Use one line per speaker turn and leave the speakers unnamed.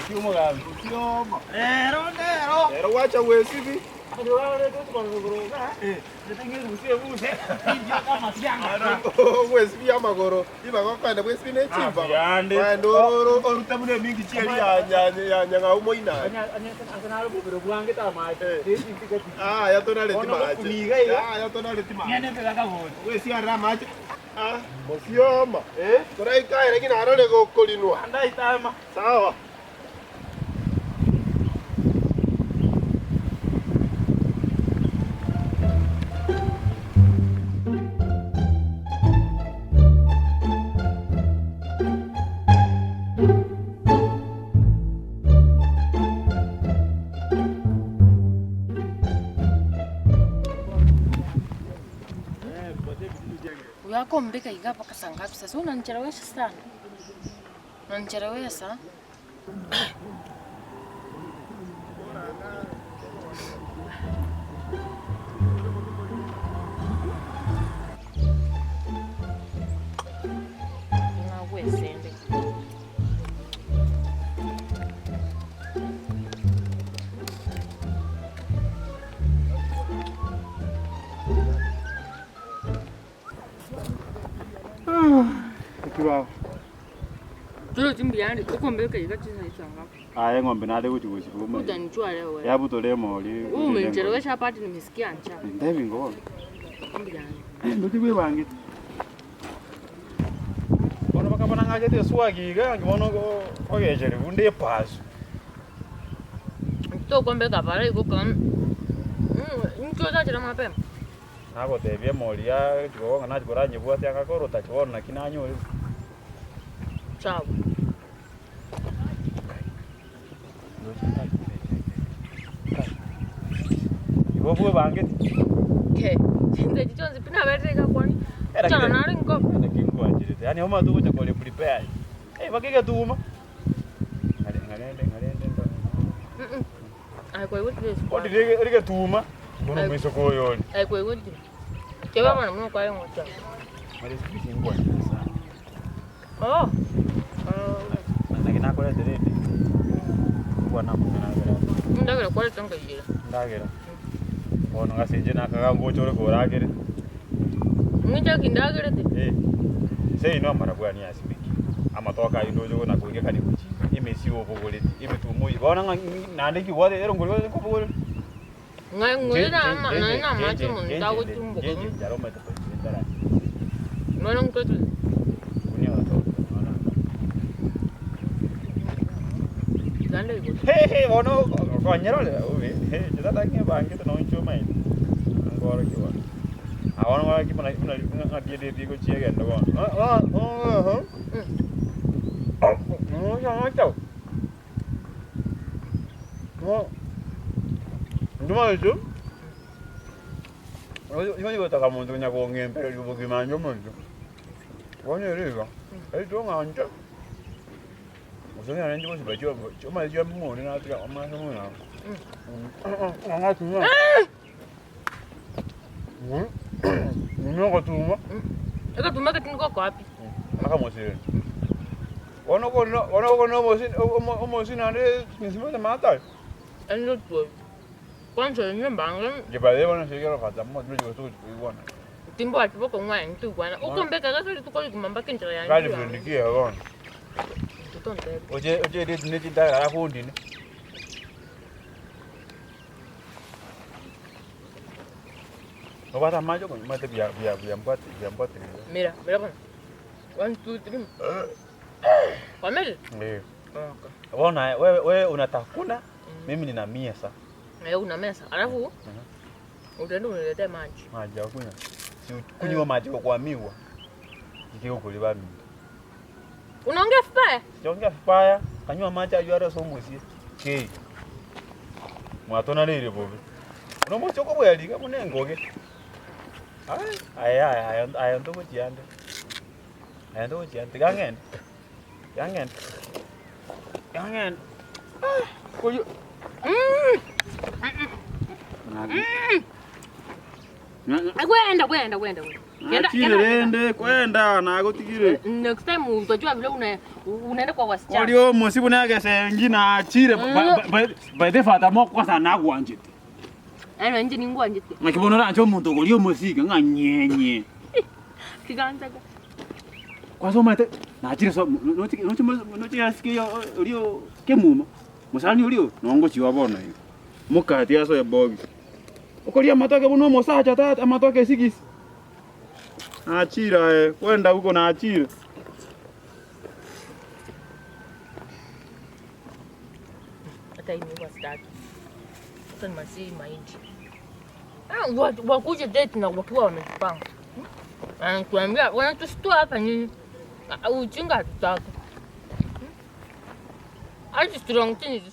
Naki omogambi.
Otioma.
Rero ndero.
Rero gwacha gwesibi. Gwesibia amagoro ribaga okogenda gwesibia ne chimbaga.
Yande.
Ogende oro- orute buna emingi chieri ya ya- ya nyang'au moino aye. Aya tonareti mache. Aya tonareti mache. Gwesiarera amache. Ah, mosioma. Toraikaere ng'ina arore gokorinwa. Sawa.
Huyo akombeka iga mpaka saa ngapi sasa? Unanichelewesha sana. Unanichelewesha. Nagwesende. Chiro chimbiyande okombeka iga chinsa ngapi?
Aye eng'ombe nare gochi gosibwa omorero.
Utanijua leo wewe.
Yabutore emori.
Wewe umenichelewesha hapa hadi nimesikia njaa.
Ntebi ingo bono.
Mbiyande.
Ndoche bwebangete. Bono bakabona ng'achete eswagi iga, nki bono ogecheri bunda epasu.
Tokombeka para igo kan. Inki otachire mapema?
Nagotebia emori ya chikogo ng'a nachi koranyebwate anga korotachi bono naki nanyorire.
Sawa.
Igo bwebangeti.
Ke. Chinsa echi chionsi pi naberire iga kwani. Chana nare nko.
Naki nkwancherete. Yaani omanyete ogocha kore prepared. Eh mpaka egetuma. Ng'are ng'arende ng'arende ndo.
Mm. Aye kwaigotire esukari.
Ori rigetuma. Bono omoiseke oyo ore.
Aye kwaigotire. Teba bono buna okwaye ng'ocha.
Mare siku hizi sana.
Oh.
Naki nakoretera ende. Bwana nakoretera.
Ndagera kwareta nkaiyera.
Ndagera. Bono ng'ase inche nakaga ngocha ore koragere.
Ng'inche ki ndagerete?
Eh. Seino amarabwani asimeki. Amatoke ayio ndoche kona koiga kare gochia. Emesio obogoreti, emetumo oyo. Bono ng'a naende ki obwate erongori gose nkobogoreri.
Ng'ai ng'ore na ama naende na amache mono tagotumboka.
Ncheche enchara omanyete koichire enchara.
Bono nkotu.
Kunia gatoke bono.
Ganda igoro.
Hehe bono okonyerore obe inche tata ng'ebangete nonye inche omanyete. Nkorokia bono. Ah bono ng'orokia buna buna buna ng'aki edate egochia egende bono. Ntomanyete onye gotaka monto konya kong'embereria obogima inche omonto, bono ere iga, aitwe ng'a inche, gose onye naende gosiba chiombe, omanyete chiombe mogondo natiga omanyete buna ogotumwa.
Egetuma eke tindi gokoa pi.
Akamosirera. Bono okorina bono okorina omosi omo omosi naende nsima matari.
Ende otwoyo. Kwanza inwe mbange
Inche by the way bono nse kero mo timochi gose gochi koigwana.
timbwati bokong'u aye ntoigwana. Okombeka gaka rituko rigima mpaka enchera yane
Girlfriend ki eye bono?
Tontebia.
Oche oche edate ne chindagera akondine. Nobwate amache okonywa omanyete bia bia biambwati biambwatire iga.
Mira, mira bono. One, two, three. Kwamerire?
Eh.
Okay.
Bono aye wewe wewe unatakuna mimi nina mesa.
Naye una mesa. Alafu utaenda uniletee maji.
Maji ya kunywa. Si kunywa maji kwa miwa. Ikigokori baminto.
Unaongea vibaya?
Sijaongea vibaya, kanywa amache aywo are ase omosie. Kei. Mwatonaneire bobe. Buna omosie okobwera iga buna engoge. Aye, aye aye aye aye ntogochia ande. Aye ntogochia ande, tiga ng'ende. Tiga ng'ende. Tiga ng'ende. Koyo.
Gwenda, gwenda, gwenda, gwenda. Genda-
Nachire
genda-
rende kwenda nagotigire.
Next time utajua vile una unaenda kwa wasichana.
Ori omosi buna egesengi nachire by the fata mokosa nagwanchete.
Yaani nje ningwanjete.
Ng'aki bono oranche omonto okoria omosike ng'a nyenye.
Tiganchaga.
Kwanza omanyete nachire so nochi nochi nochi asike oria kemuma mosani oria oo nongochiwa bono iga. Mokati asoe box. Okoria amatoke buna omosacha tata amatoke esigisi. Nachire aye kwenda huko nachire.
Hata hii mimi sitaki. Sasa nimalizie hii mahindi. Ah, wakuje date na wakiwa wamejipanga. Wanatuambia wanatushtua hapa nini? Ah, Ujinga hatutaki. Hadi strong things.